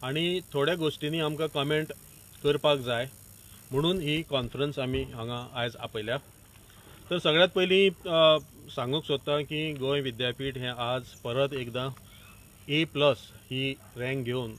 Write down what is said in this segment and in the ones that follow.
आनी थोड्या गोश्टींनी आमकां कमेंट करपाक जाय म्हणून ही कॉन्फरन्स आमी हांगा आयज आपयल्या। तर सगळ्यांत पयलीं सांगूंक सोदता की गोंय विद्यापीठ हें आज परत एकदां A+ ही रँक घेवन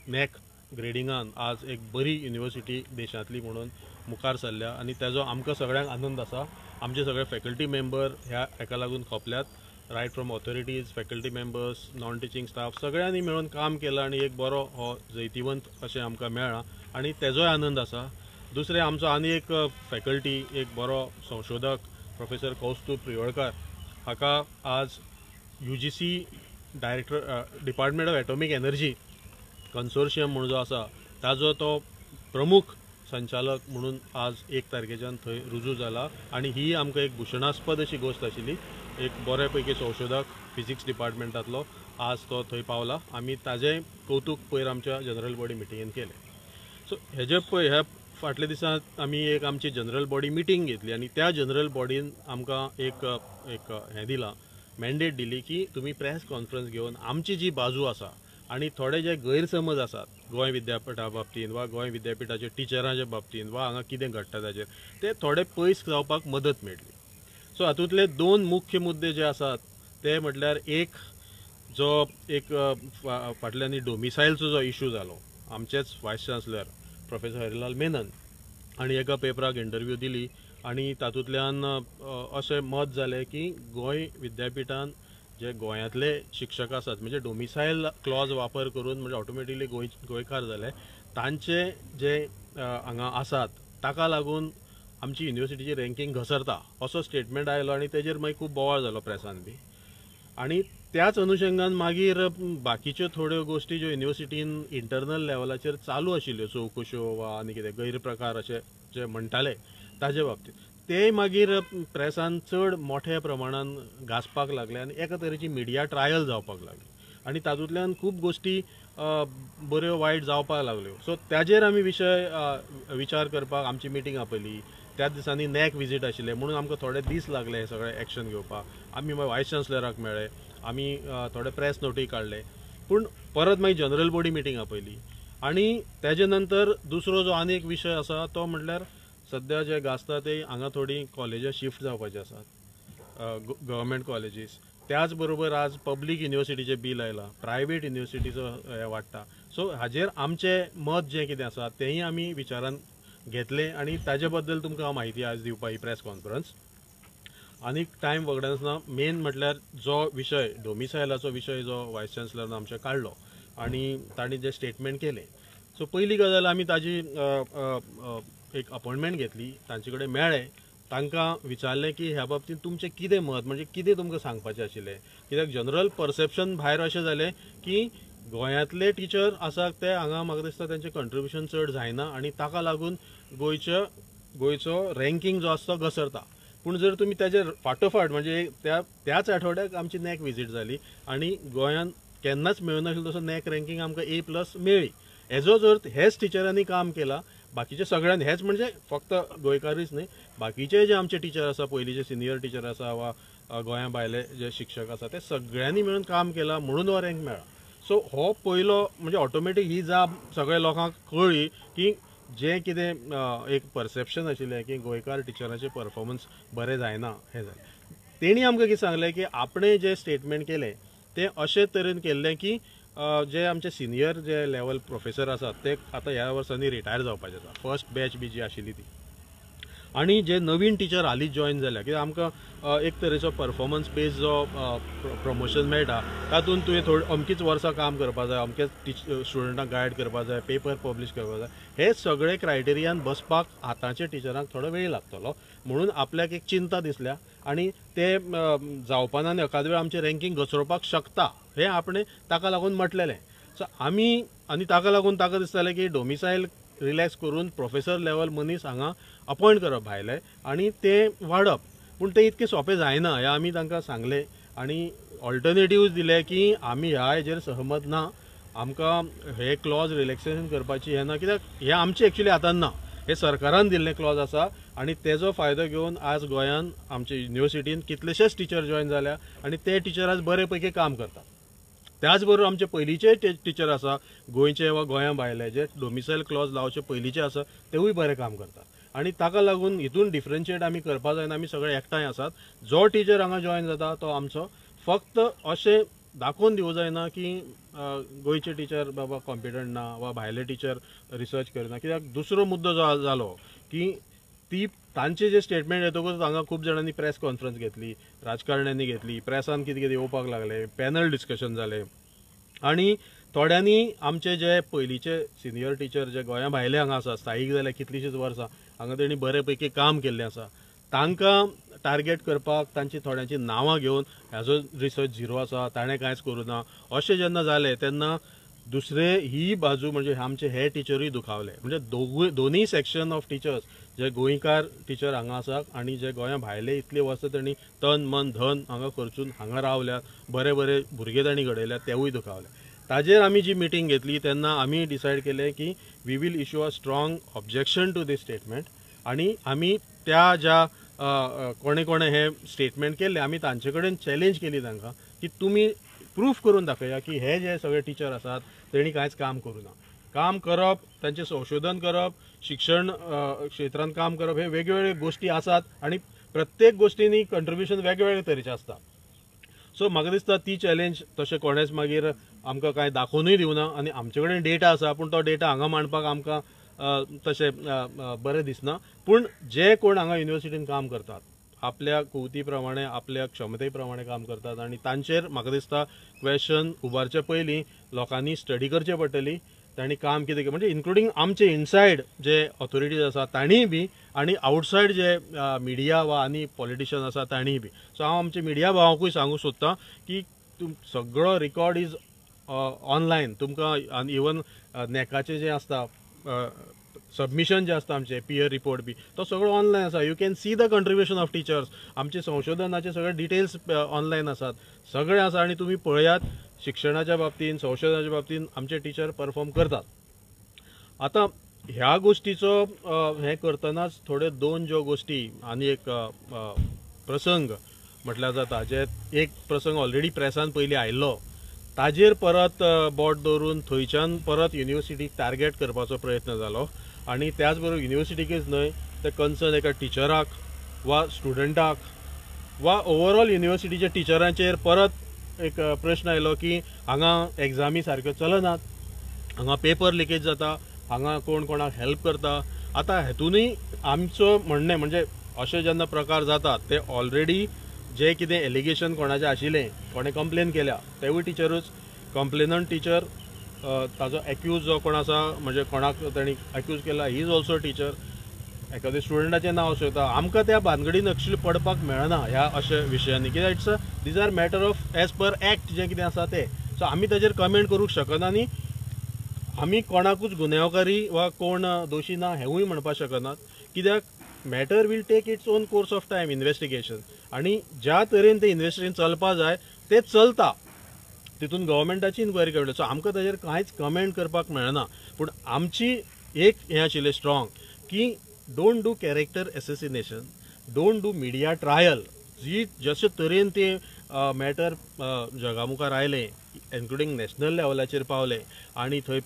नॅक ग्रेडिंगान आज एक बरी युनिवर्सिटी देशांतली म्हणून मुखार सरल्या आनी तेजो आमकां सगळ्यांक आनंद आसा। आमचे सगळे फॅकल्टी मेंबर ह्या हेका लागून खोपल्यात, right from authorities, faculty members, non teaching staff सगळ्यांनी मेळून काम केलां आनी एक बरो हो जैतिवंत अशें आमकां मेळ्ळां आनी तेजोय आनंद आसा। दुसरें, आमचो आनी एक फॅकल्टी, एक बरो संशोधक प्रोफेसर कौस्तुभ प्रियोळकर हाका आज UGC director department of atomic energy consortium म्हणून जो आसा ताजो तो प्रमुख संचालक म्हणून आज 1 तारखेच्यान थंय रुजू जाला आनी ही आमकां एक भुशणास्पद अशी गोश्ट आशिल्ली। एक बरे पैकी संशोधक फिजिक्स डिपार्टमेंटांतलो आज तो थंय पावला, आमी ताजें कौतूक पयर आमच्या जनरल बॉडी मिटिंगेन केलें। सो हेजे पळय ह्या फाटल्या दिसांत आमी एक आमची जनरल बॉडी मिटींग घेतली आनी त्या जनरल बॉडीन आमकां एक एक हें दिलां, मॅन्डेट दिली की तुमी प्रेस कॉन्फरन्स घेवन आमची जी बाजू आसा आनी थोडे जे गैरसमज आसात गोंय विद्यापिठा बाबतीन वा गोंय विद्यापिठाच्या टिचरांच्या बाबतीन वा हांगा कितें घडटा ताचेर ते थोडे पयस जावपाक मदत मेळटली। सो हातूंतले 2 मुख्य मुद्दे जे आसात ते म्हटल्यार एक जो एक फाटल्यान डोमिसायलचो जो इशू जालो, आमचेच vice chancellor professor Harilal Menon आनी एका पेपराक इंटरव्यू दिली आनी तातूंतल्यान अशें मत जालें की गोंय विद्यापिठान जे गोंयांतले शिक्षक आसात म्हणजे डोमिसायल क्लॉज वापर करून म्हणजे ऑटोमॅटिकली गोंयकार जाले तांचे जे हांगा आसात ताका लागून आमची युनिवर्सिटीची रँकींग घसरता असो स्टेटमेंट आयलो आनी तेजेर मागीर खूब बोवाळ जालो प्रेसान बी। आनी त्याच अनुशंगान मागीर बाकीच्यो थोड्यो गोश्टी ज्यो युनिवर्सिटीन इंटरनल लेवलाचेर चालू आशिल्ल्यो चवकश्यो वा आनी कितें गैरप्रकार अशे जे म्हणटाले ताजे बाबतींत ते मागीर प्रेसान चड मोठ्या प्रमाणान गाजपाक लागले आनी एका तरेची मिडिया ट्रायल जावपाक लागली आनी तातूंतल्यान खूब गोश्टी बऱ्यो वायट जावपाक लागल्यो। सो ताजेर आमी विशय विचार करपाक आमची मिटींग आपयली। त्याच दिसांनी नॅक विजीट आशिल्लें म्हणून आमकां थोडे दीस लागले हे सगळे एक्शन घेवपाक। आमी मागीर वायस चान्सलराक मेळ्ळे, आमी थोडे प्रेस नोटी काडले, पूण परत मागीर जनरल बॉडी मिटींग आपयली आनी तेजे नंतर दुसरो जो आनी एक विशय आसा तो म्हटल्यार सद्या जे गाजता ते हांगा थोडी कॉलेजां शिफ्ट जावपाची आसात, गव्हर्मेंट कॉलेजीस, त्याच बरोबर आज पब्लीक युनिवर्सिटीचें बील आयलां, प्रायवेट युनिवर्सिटीचो हें वाडटा। सो हाजेर आमचें मत जें कितें आसा तेंय आमी विचारान घेतलें आनी ताजे बद्दल तुमकां हांव म्हायती आज दिवपा ही प्रेस कॉन्फरन्स। आनी टायम वगडायनासतना मेन म्हटल्यार जो विशय डोमिसायलाचो विशय जो वायस चान्सलरान आमचें काडलो आनी तांणी जें स्टेटमेंट केलें, सो पयली गजाल आमी ताजी एक अपॉयंटमेंट घेतली, तांचे कडेन मेळ्ळे, तांकां विचारलें की ह्या बाबतींत तुमचें कितें मत, म्हणजे कितें तुमकां सांगपाचें आशिल्लें, कित्याक जनरल परसेप्शन भायर अशें जालें की गोंयांतले टिचर आसात ते हांगा म्हाका दिसता तेंचें कंट्रिब्युशन चड जायना आनी ताका लागून गोंयचो रँकींग जो आसा तो घसरता। पूण जर तुमी तेजे फाटोफाट म्हणजे त्याच आठवड्याक आमची नॅक विजीट जाली आनी गोंयांत केन्नाच मेळनाशिल्लो तसो नॅक रँकींग आमकां A+ मेळ्ळी। हेजो जर हेच टिचरांनी काम केलां, बाकीचे सगळ्यांनी हेच म्हणजे फक्त गोंयकारूच न्हय, बाकीचे जे आमचे टिचर आसा, पयलींचे सिनियर टिचर आसा वा गोंया भायले जे शिक्षक आसा ते सगळ्यांनी मेळून काम केलां म्हणून हो रँक मेळ्ळा। सो हो पयलो म्हणजे ऑटोमॅटीक ही जाप सगळ्या लोकांक कळ्ळी की जें कितें एक परसेप्शन आशिल्लें की गोंयकार टिचरांचें परफॉर्मन्स बरें जायना हें जालें। तेणी आमकां कितें सांगलें की आपणें जें स्टेटमेंट केलें तें अशे तरेन केल्लें की जे आमचे सिनियर जे लेवल प्रोफेसर आसात ते आतां ह्या वर्सांनी रिटायर जावपाचे आसा, फर्स्ट बॅच बी जी आशिल्ली ती, आनी जे नवीन टिचर हालींच जॉयन जाल्या, कित्याक आमकां एक तरेचो परफॉर्मन्स बेज जो प्रमोशन मेळटा तातूंत तुवें थोडी अमकीच वर्सां काम करपाक जाय, अमकेच स्टुडंटांक गायड करपाक जाय, पेपर पब्लीश करपाक जाय, हे सगळे क्रायटेरियान बसपाक आतांच्या टिचरांक थोडो वेळ लागतलो म्हणून आपल्याक एक चिंता दिसल्या आनी ते जावपाना आनी एखाद वेळ आमचें रँकींग घसरोवपाक शकता हें आपणें ताका लागून म्हटलेलें। सो आमी आनी ताका लागून ताका दिसतालें की डोमिसायल रिलॅक्स करून प्रोफेसर लेवल मनीस हांगा अपॉयंट करप भायले आनी ते वाडप, पूण ते इतकें सोंपें जायना हें आमी तांकां सांगलें आनी ऑल्टरनेटिव्स दिले की आमी ह्या हेजेर सहमत ना, आमकां हे क्लॉज रिलॅक्सेशन करपाची हें ना, कित्याक हें आमचें एक्चुली हातान ना, हे सरकारान दिल्लें क्लॉज आसा आनी तेजो फायदो घेवन आज गोंयान आमचे युनिवर्सिटीन कितलेशेच टिचर जॉयन जाल्या आनी ते टिचर आज बरे पैकी काम करतात। त्याच बरोबर आमचे पयलींचे टिचर आसा गोंयचे वा गोंया भायले जे डोमिसायल क्लॉज लावचे पयलींचे आसा तेवूय बरें काम करतात आनी ताका लागून हितून डिफरन्शिएट आमी करपा जायना. आमी सगळे एकठांय आसात. जो टिचर हांगा जॉयन जाता तो आमचो. फक्त अशें दाखोवन दिवं जायना की गोंयचे टिचर बाबा कॉम्पिटंट ना वा भायले टिचर रिसर्च करिना. कित्याक दुसरो मुद्दो जो जालो की ती तांचे जे स्टेटमेंट येतकूच हांगा खूब जाणांनी प्रेस कॉन्फरन्स घेतली, राजकारण्यांनी घेतली, प्रेसान कितें कितें येवपाक लागलें, पॅनल डिस्कशन जालें आनी थोड्यांनी आमचे जे पयलींचे सिनियर टिचर जे गोंया भायले हांगा आसा स्थायीक जाले कितलींशींच वर्सां हांगा तेणी बरे पैकी काम केल्लें आसा तांकां टार्गेट करपाक तांची थोड्यांची नांवां घेवन हाजो रिसर्च झिरो आसा, ताणें कांयच करूं ना अशें जेन्ना जालें तेन्ना दुसरे ही बाजू म्हणजे आमचे हे टिचरूय दुखावले. म्हणजे दोनूय सेक्शन ऑफ टिचर्स जे गोंयकार टिचर हांगा आसात आनी जे गोंया भायले इतले वर्सां तांणी तन मन धन हांगा खर्चून हांगा रावल्यात, बरे बरे भुरगे तांणी घडयल्यात तेवूय दुखावले. ताजेर आमी जी मिटींग घेतली तेन्ना आमी डिसायड केलें की we will issue a strong objection to this statement आनी आमी त्या ज्या कोणे कोणे हें स्टेटमेंट केल्लें आमी तांचे कडेन चॅलेंज केली तांकां की तुमी प्रूफ करून दाखया की हे जे सगळे टिचर आसात तेणी कांयच काम करूं ना. काम करप, तांचें संशोधन करप, शिक्षण क्षेत्रांत काम करप हे वेगवेगळे गोश्टी आसात आनी प्रत्येक गोश्टींनी कंट्रिब्युशन वेगवेगळे तरेचें आसता. सो म्हाका दिसता ती चॅलेंज तशें कोणेच मागीर आमकां कांय दाखोवनूय दिवना आनी आमचे कडेन डेटा आसा पूण तो डेटा हांगा मांडपाक आमकां तशें बरें दिसना. पूण जे कोण हांगा युनिवर्सिटीन काम करतात आपल्या कुवती प्रमाणे आपल्या क्षमते प्रमाणे काम करतात आनी तांचेर म्हाका दिसता क्वेश्चन उबारचे पयलीं लोकांनी स्टडी करचे पडटली, तांणी काम कितें म्हणजे इन्क्लुडींग आमचे इनसायड जे ऑथॉरिटीज आसा तांणीय बी आनी आवटसायड जे मिडिया वा आनी पॉलिटिशियन आसा तांणीय बी. सो हांव आमचे मिडिया भावांकूय सांगूंक सोदतां की सगळो रिकॉर्ड is online, तुमकां आनी इवन नॅकाचें जें आसता सबमिशन जें आसता आमचें पियर रिपोर्ट बी तो सगळो ऑनलायन आसा. You can see the contribution of teachers. आमचे संशोधनाचे सगळे डिटेल्स ऑनलायन आसात, सगळें आसा आनी तुमी पळयात शिक्षणाच्या बाबतीन संशोधनाच्या बाबतीन आमचे टिचर परफॉर्म करतात. आतां ह्या गोश्टीचो हें करतनाच थोड्यो दोन ज्यो गोश्टी आनी एक प्रसंग म्हटल्यार जाता, जे एक प्रसंग ऑलरेडी प्रेसान पयलीं आयिल्लो ताजेर परत बोट दवरून थंयच्यान परत युनिवर्सिटीक टार्गेट करपाचो प्रयत्न जालो आनी त्याच बरोबर युनिवर्सिटीकच न्हय तर कन्सर्न एका टिचराक वा स्टुडंटाक वा ओवरऑल युनिवर्सिटीच्या टिचरांचेर परत एक प्रश्न आयलो की हांगा एग्जामी सारक्यो चलनात, हांगा पेपर लिकेज जाता, हांगा कोण कोणाक हेल्प करता. आतां हेतूनय आमचो म्हणणें म्हणजे अशे जेन्ना प्रकार जातात ते ऑलरेडी जे कितें एलिगेशन कोणाचें आशिल्लें, कोणें कंप्लेन केल्या तेवूय टिचरूच, कंप्लेनंट टिचर, ताजो एक्यूज जो कोण आसा म्हणजे कोणाक तांणी एक्यूज केला he is also teacher, एखाद्या स्टुडंटाचें नांव आसूं येता. आमकां त्या भानगडीन एक्चुअली पडपाक मेळना ह्या अशा विशयांनी, कित्याक it's these are matter of as per act जें कितें आसा तें. सो आमी ताजेर कमेंट करूंक शकना आनी आमी कोणाकूच गुन्यांवकारी वा कोण दोशी ना हेंवूय म्हणपाक शकनात, कित्याक matter will take its own course of time investigation आनी ज्या तरेन तें इन्वेस्टिगेशन चलपा जाय तें चलता, तितून गव्हर्मेंटाची इन्क्वायरी कळटा. सो आमकां ताजेर कांयच कमेंट करपाक मेळना. पूण आमची एक हें आशिल्लें स्ट्रॉंग की don't do character assassination, don't do media trial. जी जशे तरेन तें मॅटर जगा मुखार आयलें इन्क्लुडींग नॅशनल लेवलाचेर पावलें आनी थंय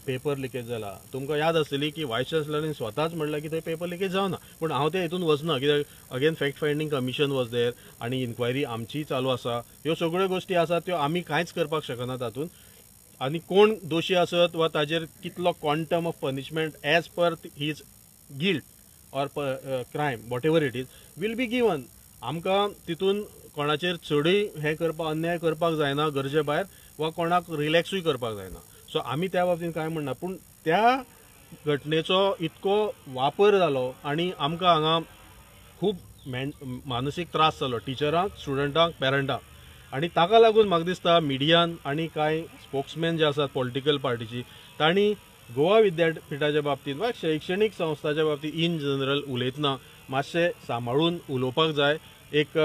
पेपर लिकेज जाला. तुमकां याद आसतली की वायस चान्सलरान स्वताच म्हणलां की थंय पेपर लिकेज जावना, पूण हांव ते हितून वचना कित्याक again fact finding commission was there आनी इन्क्वायरी आमचीय चालू आसा. ह्यो सगळ्यो गोश्टी आसात त्यो आमी कांयच करपाक शकना तातूंत आनी कोण दोशी आसत वा ताजेर कितलो quantum of punishment as per his guilt or crime whatever it is will be given. आमकां तितून कोणाचेर चडूय हें करपाक अन्याय करपाक जायना गरजे भायर वा कोणाक रिलॅक्सूय करपाक जायना. सो आमी त्या बाबतीन कांय म्हणना, पूण त्या घटनेचो इतको वापर जालो आनी आमकां हांगा खूब मानसीक त्रास जालो टिचरांक, स्टुडंटांक, पेरंटांक आनी ताका लागून म्हाका दिसता मिडियान आनी कांय स्पोक्समॅन जे आसात पॉलिटिकल पार्टीची तांणी गोवा विद्यापीठाच्या बाबतींत वा शैक्षणीक संस्थाच्या बाबतींत इन जनरल उलयतना मातशें सांबाळून उलोवपाक जाय. एक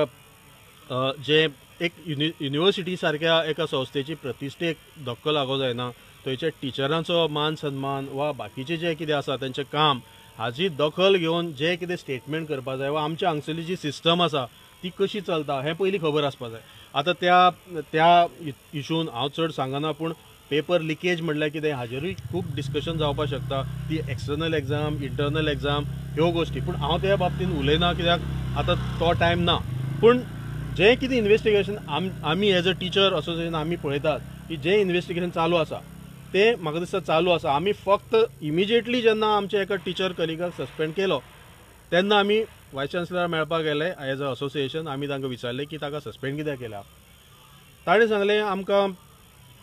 जे एक युनिवर्सिटी सारक्या एका संस्थेची प्रतिश्ठेक धक्को लागो जायना, थंयच्या टिचरांचो मान सन्मान वा बाकीचे जे कितें आसा तेंचें काम हाजी दखल घेवन जे कितें स्टेटमेंट करपाक जाय वा आमच्या हांगसरली जी सिस्टम आसा ती कशी चलता हें पयलीं खबर आसपा जाय. आतां त्या त्या इशून हांव चड सांगना, पूण पेपर लिकेज म्हणल्यार कितें हाजेरूय खूब डिस्कशन जावपाक शकता. ती एक्सटर्नल एग्जाम, इंटरनल एग्जाम ह्यो गोश्टी, पूण हांव त्या बाबतीन उलयना कित्याक आतां तो टायम ना. पूण जें कितें इन्वेस्टिगेशन आमी एज अ टिचर असोसिएशन आमी पळयतात की जें इन्वेस्टिगेशन चालू आसा तें म्हाका दिसता चालू आसा. आमी फक्त इमिजिएटली जेन्ना आमच्या एका टिचर कलिगाक सस्पेंड केलो तेन्ना आमी वायस चान्सलर मेळपाक गेले एज अ असोसिएशन. आमी तांकां विचारलें की ताका सस्पेंड कित्याक केला. ताणें सांगलें आमकां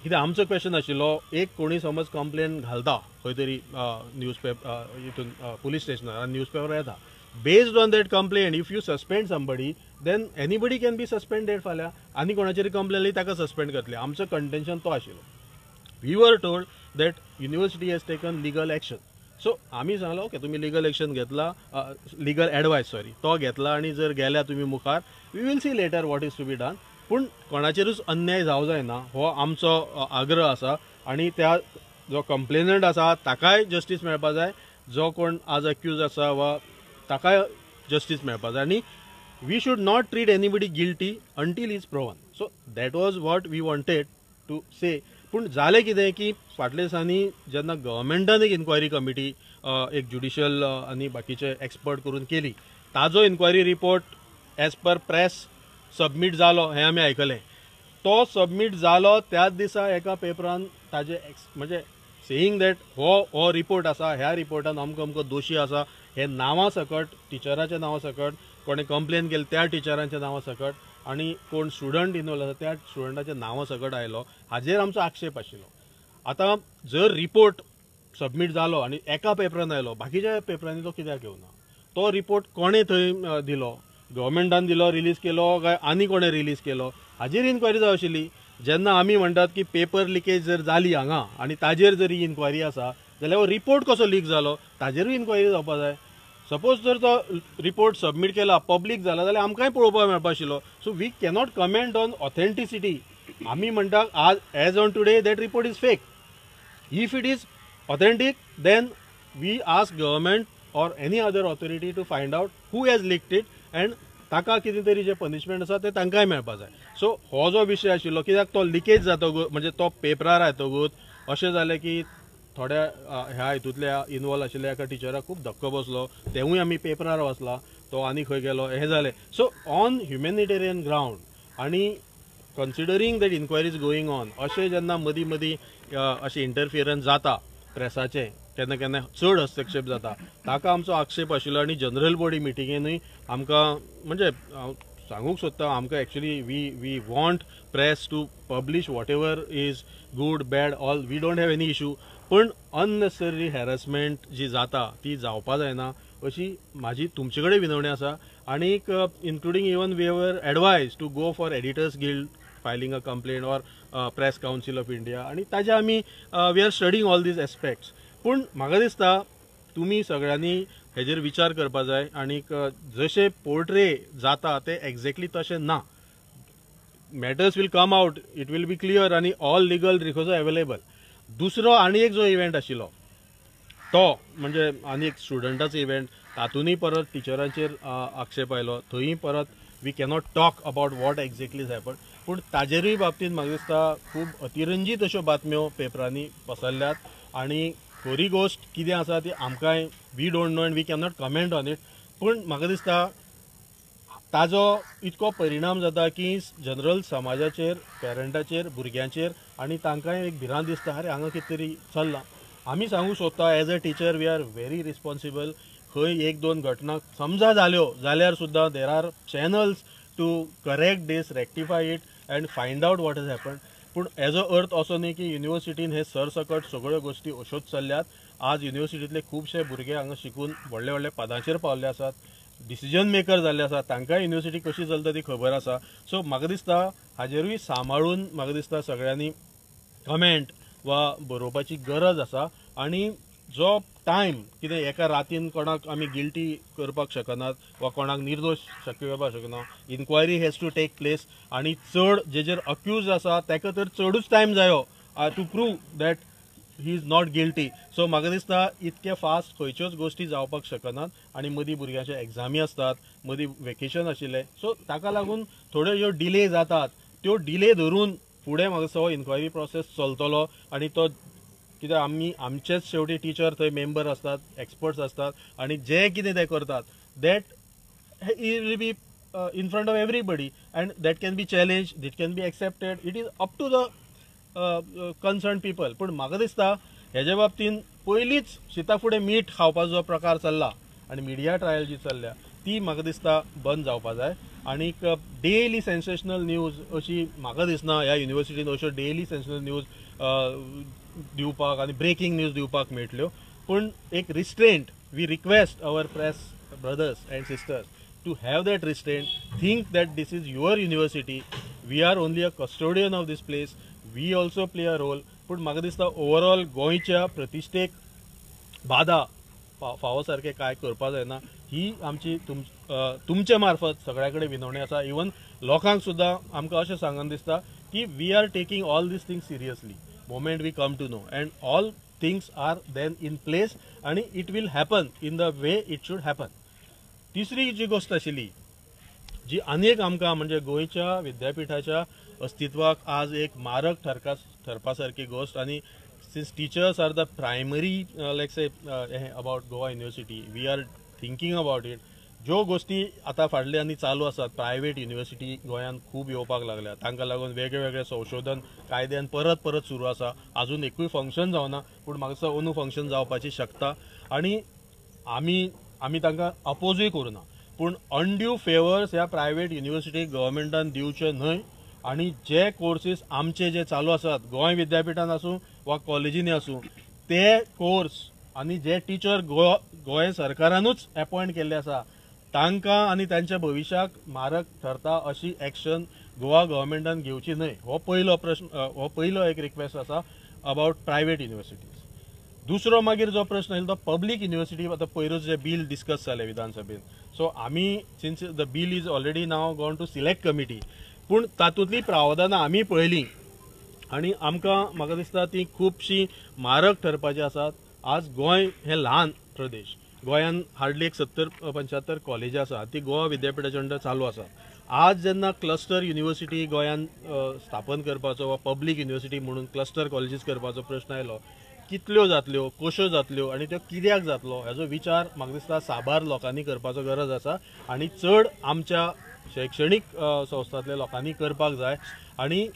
कित्याक आमचो क्वेश्चन आशिल्लो, एक कोणी समज कंप्लेन घालता खंय तरी न्यूज पेपर हितून पुलीस स्टेशनार न्यूज पेपर येता, based on that complaint if you suspend somebody then anybody can be suspended. फाल्यां आनी कोणाचेर कंप्लेन आयली ताका सस्पेंड करतले. आमचो कंटेन्शन तो आशिल्लो. We were told that university has taken legal action. So आमी सांगलो ओके तुमी लिगल एक्शन घेतला, लिगल एडवायस सॉरी तो घेतला आनी जर गेल्या तुमी मुखार we will see later what is to be done. पूण कोणाचेरूच अन्याय जावं जायना हो आमचो आग्रह आसा. आनी त्या जो कंप्लेनंट आसा ताकाय जस्टीस मेळपा जाय, जो कोण आज अक्यूज आसा वा ताकाय जस्टीस मेळपा जाय. आनी we should not treat anybody guilty until is proven. So that was what we wanted to say. पूण जालें कितें की फाटल्या दिसांनी जेन्ना गव्हर्मेंटान एक इन्क्वायरी कमिटी एक ज्युडिशियल आनी बाकीचे एक्सपर्ट करून केली, ताजो inquiry report as per press submit जालो हें आमी आयकलें. तो सबमीट जालो त्याच दिसा एका पेपरान ताजे म्हणजे सेईंग that हो हो रिपोर्ट आसा, ह्या रिपोर्टान अमको अमको दोशी आसा हे नांवां सकट, टिचराच्या नांवां सकट, कोणें कंप्लेन केली त्या टिचरांच्या नांवां सकट आनी कोण स्टुडंट इनवॉल्व आसा त्या स्टुडंटाच्या नांवां सकट आयलो, हाजेर आमचो आक्षेप आशिल्लो. आतां जर रिपोर्ट सबमीट जालो आनी एका पेपरान आयलो, बाकीच्या पेपरांनी तो कित्याक येवना? तो रिपोर्ट कोणें थंय दिलो, गव्हर्मेंटान दिलो, रिलीज केलो काय आनी कोणें रिलीज केलो, हाजेर इन्क्वायरी जाय आशिल्ली. जेन्ना आमी म्हणटात की पेपर लिकेज जर जाली हांगा आनी ताजेर जर ही इन्क्वायरी आसा जाल्यार हो रिपोर्ट कसो लीक जालो ताजेरूय इन्क्वायरी जावपा जाय. सपोज जर तो रिपोर्ट सबमीट केला, पब्लीक जाला जाल्यार आमकांय पळोवपाक मेळपा आशिल्लो. So we cannot comment on authenticity. आमी म्हणटा आज as on today that report is fake. If it is authentic then we ask government or any other authority to find out who has leaked it and ताका कितें तरी जें punishment आसा तें तांकांय मेळपा जाय. सो हो जो विशय आशिल्लो कित्याक तो लिकेज जातकूच म्हणजे तो पेपरार येतकूच अशें जालें की थोड्या ह्या हितूंतल्या इनवॉल्व आशिल्ल्या एका टिचराक खूब धक्को बसलो, तेवूय आमी पेपरार वाचला, तो आनी खंय गेलो हें जालें. सो ऑन ह्युमॅनिटेरियन ग्रावंड आनी considering that inquiry is going on अशें जेन्ना मदीं मदीं अशें इंटरफियरन्स जाता प्रेसाचें, केन्ना केन्ना चड हस्तक्षेप जाता, ताका आमचो आक्षेप आशिल्लो. आनी जनरल बॉडी मिटिंगेनूय आमकां म्हणजे हांव सांगूंक सोदता, आमकां actually we want press to publish whatever is good bad all, we don't have any issue. पूण अननेसेसरी हॅरसमेंट जी जाता ती जावपा जायना अशी म्हाजी तुमचे कडेन विनवणी आसा. आनीक including even we were advise to go for editors guild filing a complaint or press council of India आनी ताजे आमी we are studying all these aspects. पूण म्हाका दिसता तुमी सगळ्यांनी हेजेर विचार करपा जाय आनीक जशें पोर्ट्रे जाता तें एक्झॅक्टली तशें ना. Matters will come out, it will be clear आनी ऑल लिगल रिसोर्स अवेलेबल. दुसरो आनी एक जो इव्हेंट आशिल्लो तो म्हणजे आनी एक स्टुडंटाचो इव्हेंट, तातूंतय परत टिचरांचेर आक्षेप आयलो, थंय परत we cannot talk about what exactly is happen. पूण ताजेरूय बाबतींत म्हाका दिसता खूब अतिरंजीत अश्यो बातम्यो पेपरांनी पसरल्यात आनी खरी गोश्ट कितें आसा ती आमकांय we don't know and we cannot comment on it. पूण म्हाका दिसता ताजो इतको परिणाम जाता की जनरल समाजाचेर, पेरंटाचेर, भुरग्यांचेर आनी तांकांय एक भिरांत दिसता, अरे हांगा कितें तरी चल्लां. आमी सांगूंक सोदता as a teacher we are very responsible. खंय एक दोन घटना समजा जाल्यो जाल्यार सुद्दां there are channels to correct this, rectify it and find out what has happen. पूण एज अ अर्थ असो न्ही की युनिवर्सिटीन हे सरसकट सगळ्यो गोश्टी अश्योच चल्ल्यात. आज युनिवर्सिटींतले खुबशे भुरगे हांगा शिकून व्हडले व्हडले पदांचेर पावल्ले आसात, डिसिजन मेकर जाल्ले आसात, तांकांय युनिवर्सिटी कशी चलता ती खबर आसा. सो म्हाका दिसता हाजेरूय सांबाळून म्हाका दिसता सगळ्यांनी कमेंट वा बरोवपाची गरज आसा. आनी जो टायम कितें एका रातीन कोणाक आमी गिल्टी करपाक शकनात वा कोणाक निर्दोश शक्य करपाक शकना, inquiry has to take place. आनी चड जेजेर अक्यूज आसा ताका तर चडूच टायम जायो to prove that he is not guilty. So म्हाका दिसता इतके फास्ट खंयच्योच गोश्टी जावपाक शकनात आनी मदीं भुरग्यांचे एग्जामी आसतात, मदीं वेकेशन आशिल्लें. सो ताका लागून थोड्यो ज्यो डिले जातात त्यो डिले धरून फुडें म्हाका दिसता हो इन्क्वायरी प्रोसेस चलतलो. आनी तो कित्याक आमी आमचेच शेवटी टिचर थंय मेंबर आसतात, एक्सपर्ट्स आसतात आनी जे कितें ते करतात that will be in front of everybody and that can be challenge, that can be accepted. It is up to the concern people. पूण म्हाका दिसता हेजे बाबतीन पयलींच शिता फुडें मीठ खावपाचो जो प्रकार चल्ला आनी मिडिया ट्रायल जी चल्ल्या ती म्हाका दिसता बंद जावपा जाय. आनीक डेली सेन्सेशनल न्यूज अशी म्हाका दिसना ह्या युनिवर्सिटीन अश्यो डेली सेन्सेशनल न्यूज दिवपाक आनी ब्रेकींग न्यूज दिवपाक मेळटल्यो. पूण एक restraint, we request our press brothers and sisters to have that restraint, think that this is your university, we are only a custodian of this place, we also play a role. पूण म्हाका दिसता overall गोंयच्या प्रतिश्ठेक बादा फावो सारकें कांय करपा जायना ही आमची तुमचे मार्फत सगळ्या कडेन विनवणी आसा. इवन लोकांक सुद्दां आमकां अशें सांगन दिसता की we are taking all these things seriously moment we come to know and all things are then in place आनी it will happen in the way it should happen. तिसरी जी गोश्ट आशिल्ली जी आनी एक आमकां म्हणजे गोंयच्या विद्यापिठाच्या अस्तित्वाक आज एक मारक ठरपा सारकी गोश्ट, आनी since teachers are the primary like say about Goa university we are thinking about it. ज्यो गोश्टी आतां फाटले आनी चालू आसात, प्रायवेट युनिवर्सिटी गोंयांत खूब येवपाक लागल्या, तांकां लागून वेगळे वेगळे संशोधन कायद्यान परत परत सुरू आसा. आजून एकूय फंक्शन जावना, पूण म्हाका दिसता अंदू फंक्शन जावपाची शकता आनी आमी तांकां अपोजूय करुना. पूण अनड्यू फेवर्स ह्या प्रायवेट युनिवर्सिटीक गव्हर्मेंटान दिवचे न्हय आनी जे कोर्सीस आमचे जे चालू आसात गोंय विद्यापिठान आसूं वा कॉलेजींनी आसूं ते कोर्स आनी जे टिचर गोंय सरकारानूच एपॉयंट केल्ले आसा तांकां आनी तांच्या भविश्याक मारक ठरता अशी एक्शन गोवा गव्हर्मेंटान घेवची न्हय. हो पयलो प्रश्न, हो पयलो एक रिक्वेस्ट आसा अबावट प्रायवेट युनिवर्सिटीज. दुसरो मागीर जो प्रश्न आयलो तो पब्लीक युनिवर्सिटी. आतां पयरूच जे बील डिस्कस जालें विधानसभेन, सो आमी since the bill is already now gone to select committee, पूण तातूंतलीं प्रावधानां आमी पळयलीं आनी आमकां म्हाका दिसता ती खुबशीं मारक ठरपाचीं आसात. आज गोंय हें ल्हान प्रदेश, गोंयांत हार्डली एक 70-75 कॉलेजी आसा ती गोवा विद्यापिठाच्या अंडर चालू आसा. आज जेन्ना क्लस्टर युनिवर्सिटी गोंयांत स्थापन करपाचो वा पब्लीक युनिवर्सिटी म्हणून क्लस्टर कॉलेजीस करपाचो प्रश्न आयलो, कितल्यो जातल्यो, कश्यो जातल्यो आनी त्यो कित्याक जातलो हेजो विचार म्हाका दिसता साबार लोकांनी करपाचो गरज आसा आनी चड आमच्या शैक्षणीक संस्थांतल्या लोकांनी करपाक जाय. आनी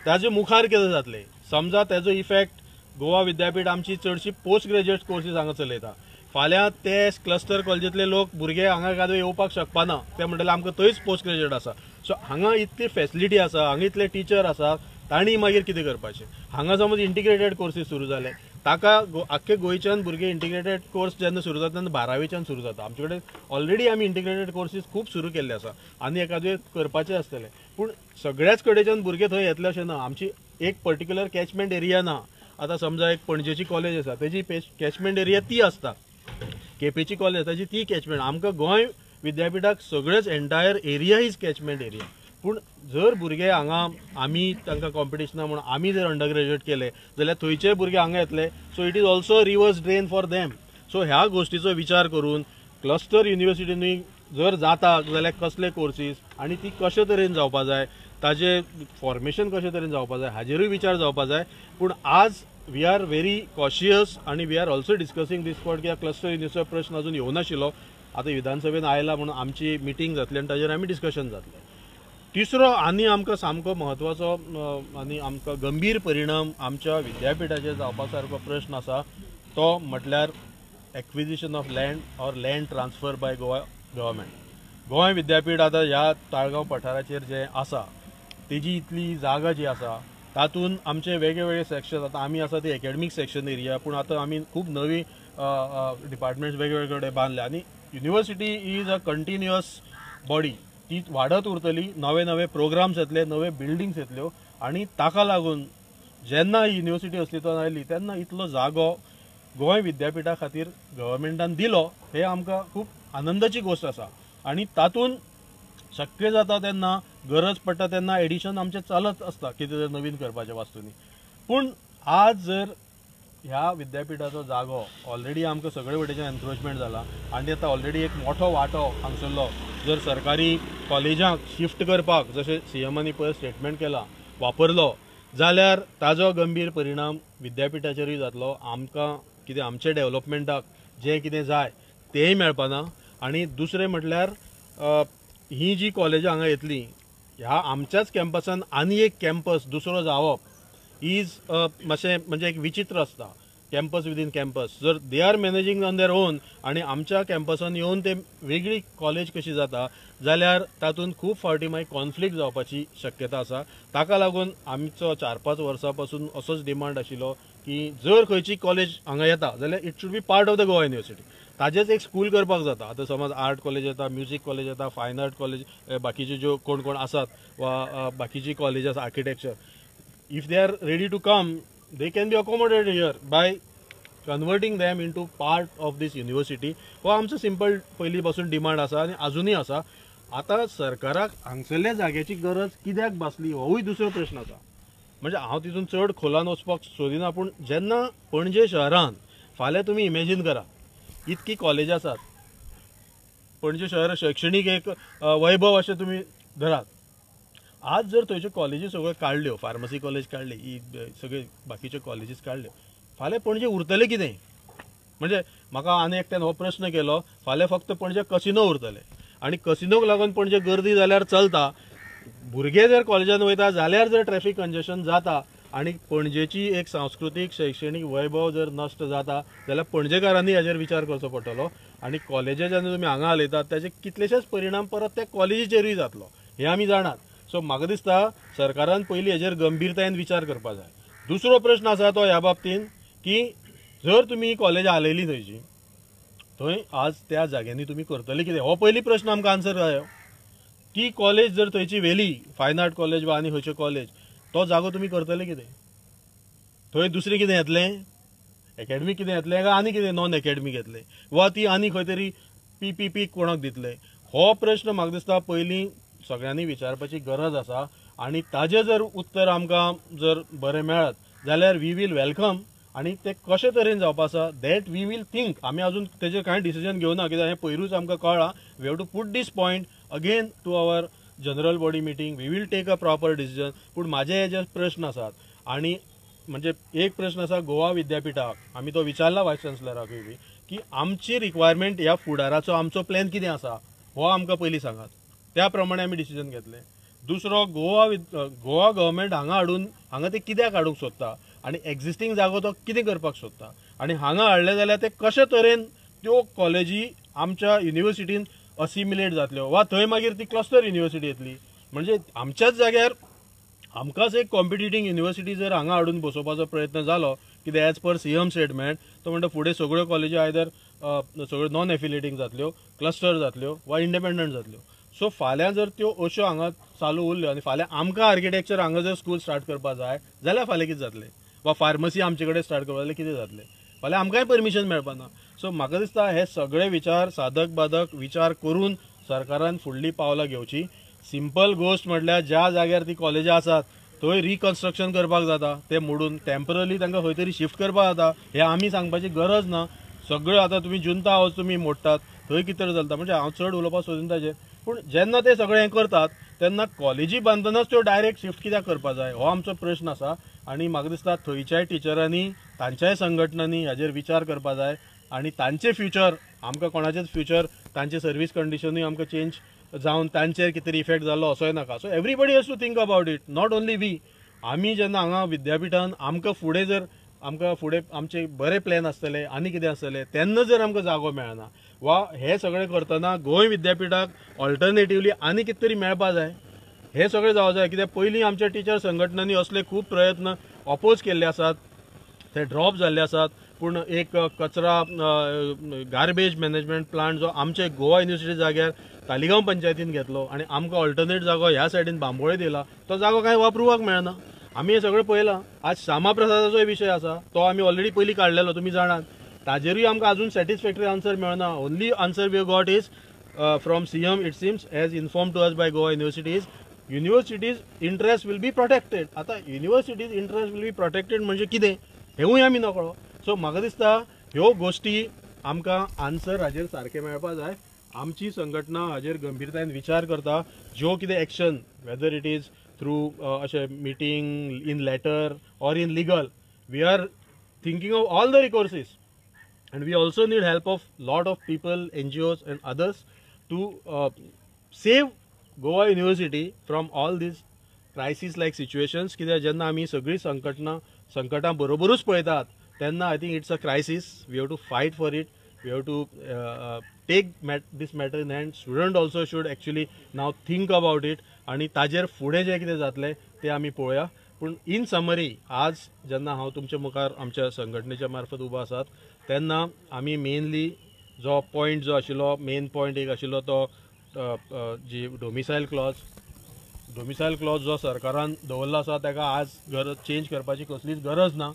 ताजे मुखार कितें जातलें, समजा तेजो इफेक्ट गोवा विद्यापीठ आमची चडशी पोस्ट ग्रेज्युएट कोर्सीस हांगा चलयता, फाल्यां ते क्लस्टर कॉलेजींतले लोक भुरगे हांगा एखादो येवपाक शकपाना, ते म्हणटले आमकां थंयच पोस्ट ग्रेज्युएट आसा. सो हांगा इतली फेसिलिटी आसा, हांगा इतले टिचर आसा, तांणी मागीर कितें करपाचें? हांगा समज इंटिग्रेटेड कोर्सीस सुरू जाले, ताका आख्खे गोंयच्यान भुरगे इंटिग्रेटेड कोर्स जेन्ना सुरू जाता तेन्ना 12वीच्यान सुरू जाता. आमचे कडेन ऑलरेडी आमी इंटिग्रेटेड कोर्सीस खूब सुरू केल्ले आसा आनी एखादे करपाचे आसतले, पूण सगळ्याच कडेच्यान भुरगे थंय येतले अशें ना. आमची एक पर्टिक्युलर कॅचमेंट एरिया ना. आतां समजा एक पणजेची कॉलेज आसा तेजी कॅचमेंट एरिया ती आसता, केपेची कॉलेज ताजी ती कॅचमेंट. आमकां गोंय विद्यापिठाक सगळेच entire area is catchment area. पूण जर भुरगे हांगा आमी तांकां कॉम्पिटिशना म्हणून आमी जर अंडर ग्रेज्युएट केले जाल्यार थंयचे भुरगे हांगा येतले, so it is also reverse drain for them. So ह्या गोश्टीचो विचार करून क्लस्टर युनिवर्सिटींनी जर जाता जाल्यार कसले कोर्सीस आनी ती कशे तरेन जावपा जाय, ताजे फॉर्मेशन कशे तरेन जावपा जाय हाजेरूय विचार जावपा जाय. पूण आज we are very cautious आनी we are also discussing this point कित्याक क्लस्टर युनिवर्सिटीचो प्रश्न अजून येवनाशिल्लो, आतां विधानसभेन आयला म्हणून आमची मिटींग जातली आनी ताजेर आमी डिस्कशन जातलें. तिसरो आनी आमकां सामको म्हत्वाचो आनी आमकां गंभीर परिणाम आमच्या विद्यापिठाचेर जावपा सारको प्रश्न आसा तो म्हटल्यार acquisition of land or land transfer by Goa government. Goa विद्यापीठ आतां ह्या ताळगांव पठाराचेर जें आसा तेजी इतली जागा जी आसा तातूंत आमचे वेगळे वेगळे सेक्शन, आतां आमी आसा ती एकेडमीक सेक्शन एरिया, पूण आतां आमी खूब नवी डिपार्टमेंट्स वेगळे वेगळे कडेन बांदल्या आनी university is a continuous body, ती वाडत उरतली, नवे नवे प्रोग्राम्स येतले, नवे बिल्डिंग्स येतल्यो आनी ताका लागून जेन्ना युनिवर्सिटी अस्तित्वान आयली तेन्ना इतलो जागो गोंय विद्यापिठा खातीर गव्हर्मेंटान दिलो हे आमकां खूब आनंदाची गोश्ट आसा. आनी तातूंत शक्य जाता तेन्ना, गरज पडटा तेन्ना एडिशन आमचें चालत आसता कितें तरी नवीन करपाच्या वास्तूंनी. पूण आज जर ह्या विद्यापिठाचो जागो ऑलरेडी आमकां सगळे वटेच्यान एन्क्रोचमेंट जाला आनी आतां ऑलरेडी एक मोठो वांटो हांगसरलो जर सरकारी कॉलेजांक शिफ्ट करपाक जशें सीएमांनी पयर स्टेटमेंट केलां वापरलो जाल्यार ताजो गंभीर परिणाम विद्यापिठाचेरूय जातलो. आमकां कितें आमचे डेव्हलपमेंटाक जें कितें जाय तेंय मेळपाना. आनी दुसरें म्हटल्यार ही जी कॉलेजां हांगा येतलीं ह्या आमच्याच कॅम्पसान आनी एक कॅम्पस दुसरो जावप is मातशें म्हणजे एक विचित्र आसता. कॅम्पस विदीन कॅम्पस जर they are managing on their own आनी आमच्या कॅम्पसान येवन ते वेगळी कॉलेज कशी जाता जाल्यार तातूंत खूब फावटी मागीर कॉन्फ्लिक्ट जावपाची शक्यता आसा. ताका लागून आमचो 4-5 वर्सां पासून असोच डिमांड आशिल्लो की जर खंयची कॉलेज हांगा येता जाल्यार it should be part of the Goa University. ताजेच एक स्कूल करपाक जाता. आतां समज आर्ट कॉलेज येता, म्युजीक कॉलेज येता, फायन आर्ट कॉलेज, बाकीचे ज्यो कोण कोण आसात वा बाकीची कॉलेज आसा architecture, if they are ready to come they can be accommodated here by converting them into part of this university. हो आमचो सिंपल पयलीं पासून डिमांड आसा आनी आजुनूय आसा. आतां सरकाराक हांगसरल्या जाग्याची गरज कित्याक भासली होवूय दुसरो प्रश्न आसा. म्हणजे हांव तितून चड खोलान वचपाक सोदिना, पूण जेन्ना पणजे शहरान फाल्यां तुमी इमेजीन करा इतकी कॉलेज आसात, पणजे शहर शैक्षणीक एक वैभव अशें तुमी धरात. आज जर थंयच्यो कॉलेजी सगळ्यो काडल्यो, फार्मसी कॉलेज काडली, ही सगळे बाकीच्यो कॉलेजीस काडल्यो, फाल्यां पणजे उरतलें कितें? म्हणजे म्हाका आनी एकट्यान हो प्रश्न केलो, फाल्यां फक्त पणजे कसिनो उरतले आनी कसिनोक लागून पणजे गर्दी जाल्यार चलता, भुरगे जर कॉलेजान वयता जाल्यार जर ट्रॅफिक कंजेशन जाता आनी पणजेची एक सांस्कृतीक शैक्षणीक वैभव जर नश्ट जाता जाल्यार पणजेकारांनी हाजेर विचार करचो पडटलो. आनी कॉलेजी जेन्ना तुमी हांगा हालयतात ताजे कितलेशेच परिणाम परत त्या कॉलेजीचेरूय जातलो हें आमी जाणात. सो म्हाका दिसता सरकारान पयलीं हेजेर गंभीरतायेन विचार करपाक जाय. दुसरो प्रश्न आसा तो ह्या बाबतीन की जर तुमी कॉलेज हालयली थंयची, थंय आज त्या जाग्यांनी तुमी करतले कितें हो पयली प्रश्न आमकां आन्सर जायो. ती कॉलेज जर थंयची व्हेली, फायन आर्ट कॉलेज वा आनी खंयच्यो कॉलेज, तो जागो तुमी करतले कितें? थंय दुसरें कितें येतलें, एकेडमीक कितें येतलें काय आनी कितें नॉन एकेडमीक येतलें वा ती आनी खंय तरी पीपीपी कोणाक दितले? हो प्रश्न म्हाका दिसता पयलीं सगळ्यांनी विचारपाची गरज आसा आनी ताजें जर उत्तर आमकां जर बरें मेळत जाल्यार we will welcome. आनी तें कशे तरेन जावपा आसा that we will think. आमी अजून तेजेर कांय डिसिजन घेवना कित्याक हें पयरूच आमकां कळ्ळां. We have to put this point again to our general body meeting, we will take a proper decision. पूण म्हाजे हे जे प्रश्न आसात आनी म्हणजे एक प्रश्न आसा गोवा विद्यापिठाक, आमी तो विचारला वायस चान्सलराकूय बी की आमची रिक्वायरमेंट ह्या फुडाराचो आमचो प्लॅन कितें आसा हो आमकां पयलीं सांगात, त्या प्रमाणे आमी डिसिजन घेतले. दुसरो गोवा गोवा गव्हर्मेंट हांगा हाडून हांगा ते कित्याक हाडूंक सोदता आनी एक्झिस्टींग जागो तो कितें करपाक सोदता आनी हांगा हाडले जाल्यार ते कशे तरेन त्यो कॉलेजी आमच्या युनिवर्सिटीन असिमिलेट जातल्यो वा थंय मागीर ती क्लस्टर युनिवर्सिटी येतली. म्हणजे आमच्याच जाग्यार आमकांच एक कॉम्पिटिटींग युनिवर्सिटी जर हांगा हाडून बसोवपाचो प्रयत्न जालो कितें एज पर सीएम स्टेटमेंट तो म्हणटा फुडें सगळ्यो कॉलेजी आयदर सगळ्यो नॉन एफिलिएटींग जातल्यो, क्लस्टर जातल्यो वा इंडिपेंडंट जातल्यो. सो फाल्यां जर त्यो अश्यो हांगा चालू उरल्यो आनी फाल्यां आमकां आर्किटेक्चर हांगा जर स्कूल स्टार्ट करपाक जाय जाल्यार फाल्यां कितें जातलें वा फार्मसी आमचे कडेन स्टार्ट करपाक जाल्यार कितें जातलें, फाल्यां आमकांय परमिशन मेळपाना. सो म्हाका दिसता हे सगळे विचार साधक बाधक विचार करून सरकारान फुडली पावलां घेवची. सिंपल गोश्ट म्हटल्यार ज्या जाग्यार ती कॉलेजां आसात थंय रिकन्स्ट्रक्शन करपाक जाता, ते मोडून टेम्पररी तांकां खंय तरी शिफ्ट करपाक जाता हें आमी सांगपाची गरज ना. सगळ्यो आतां तुमी जुंता हावज तुमी मोडटात थंय कितें तरी चलता, म्हणजे हांव चड उलोवपाक सोदिना ताजेर. पूण जेन्ना ते सगळें हें करतात तेन्ना कॉलेजी बांदतनाच त्यो डायरेक्ट शिफ्ट कित्याक करपाक जाय हो आमचो प्रश्न आसा. आनी म्हाका दिसता थंयच्याय टिचरांनी तांच्याय संघटनांनी हाजेर विचार करपाक जाय आनी तांचें फ्युचर आमकां कोणाचेंच फ्युचर तांचे सर्वीस कंडिशनूय आमकां चेंज जावन तांचेर कितें तरी इफेक्ट जालो असोय नाका. So everybody has to think about it, not only we. आमी जेन्ना हांगा विद्यापिठान आमकां फुडें जर आमकां फुडें आमचे बरे प्लॅन आसतले आनी कितें आसतलें तेन्ना जर आमकां जागो मेळना वा हे सगळें करतना गोंय विद्यापिठाक ऑल्टरनेटिवली आनी कितें तरी मेळपा जाय, हे सगळें जावं जाय. कित्याक पयलीं आमच्या टिचर संघटनांनी असले खूब प्रयत्न ऑपोज केल्ले आसात, ते ड्रॉप जाल्ले आसात. पूण एक कचरा गार्बेज मॅनेजमेंट प्लांट जो आमचे गोवा युनिवर्सिटी जाग्यार तालिगांव पंचायतीन घेतलो आनी आमकां ऑल्टरनेट जागो ह्या सायडीन बांबोळे दिला, तो जागो कांय वापरुपाक मेळना. आमी हें सगळें पळयलां. आज श्यामा प्रसादाचोय विशय आसा, तो आमी ऑलरेडी पयलीं काडलेलो, तुमी जाणात. ताजेरूय आमकां अजून सॅटिस्फॅक्टरी आन्सर मेळना. Only answer we got is from CM it seems as inform to us by Goa universities, universities interest will be protected. आतां universities interest will be protected म्हणजे कितें हेंवूय आमी नकळो. सो म्हाका दिसता ह्यो गोश्टी आमकां आन्सर हाजेर सारकें मेळपा जाय आमची संघटना हाजेर गंभीरतायेन विचार करता. ज्यो कितें action, whether it is through अशें meeting, in letter or in legal, we are thinking of all the recourses and we also need help of lot of people, NGOs and others to save Goa University from all these crisis like situations. कित्याक जेन्ना आमी सगळीं संकटां बरोबरूच पळयतात तेन्ना I think it's a crisis. We have to fight for it. We have to take this matter in hand. Student also should actually now think about it आनी ताजेर फुडें जें कितें जातलें तें आमी पळोवया. पूण इन समरी आज जेन्ना हांव तुमच्या मुखार आमच्या संघटनेच्या मार्फत उबो आसात तेन्ना आमी मेनली जो पॉयंट जो आशिल्लो, मेन पॉयंट एक आशिल्लो तो जी डोमिसायल क्लॉज जो सरकारान दवरलो आसा ताका आज गरज चेंज करपाची कसलीच गरज ना.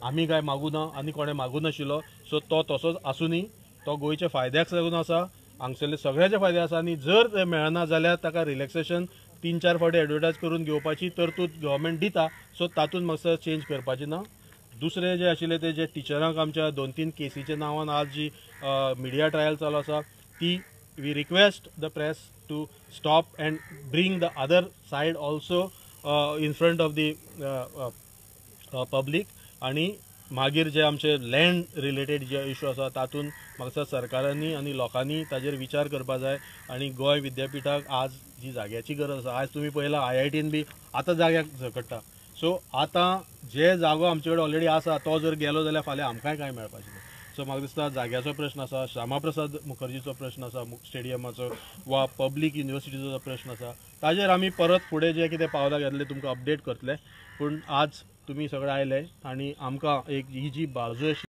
आमी काय मागूं ना आनी कोणें मागूं नाशिल्लो. सो तो तसोच आसुनी, तो गोंयच्या फायद्याक लागून आसा, हांगसरले सगळ्याचे फायदे आसा. आनी जर ते मेळना जाल्यार ताका रिलॅक्सेशन 3-4 फावटी एडवर्टायज करून घेवपाची तरतूद गव्हर्मेंट दिता. सो तातूंत म्हाका चेंज करपाची ना. दुसरें जे आशिल्लें ते जे टिचरांक आमच्या 2-3 केसीच्या नांवान आज जी मिडिया ट्रायल चालू आसा ती we request the press to stop and bring the other side also in front of the public. आनी मागीर जे आमचे लँड रिलेटेड जे इशू आसा तातूंत म्हाका सरकारांनी आनी लोकांनी ताजेर विचार करपा जाय. आनी गोंय विद्यापिठाक आज जी जाग्याची गरज आसा, आज तुमी पळयला IITन बी आतां जाग्याक झगडटा. सो आतां जे जागो आमचे कडेन ऑलरेडी आसा तो जर गेलो जाल्यार फाल्यां आमकांय कांय मेळपाचें ना. सो म्हाका दिसता जाग्याचो प्रश्न आसा, श्यामाप्रसाद मुखर्जीचो प्रश्न आसा स्टेडियमाचो, वा पब्लीक युनिवर्सिटीचो प्रश्न आसा, ताजेर आमी परत फुडें जे कितें पावलां घेतले तुमकां अपडेट करतले. पूण आज तुमी सगळे आयले आनी आमकां एक ही जी बाजू आशिल्ली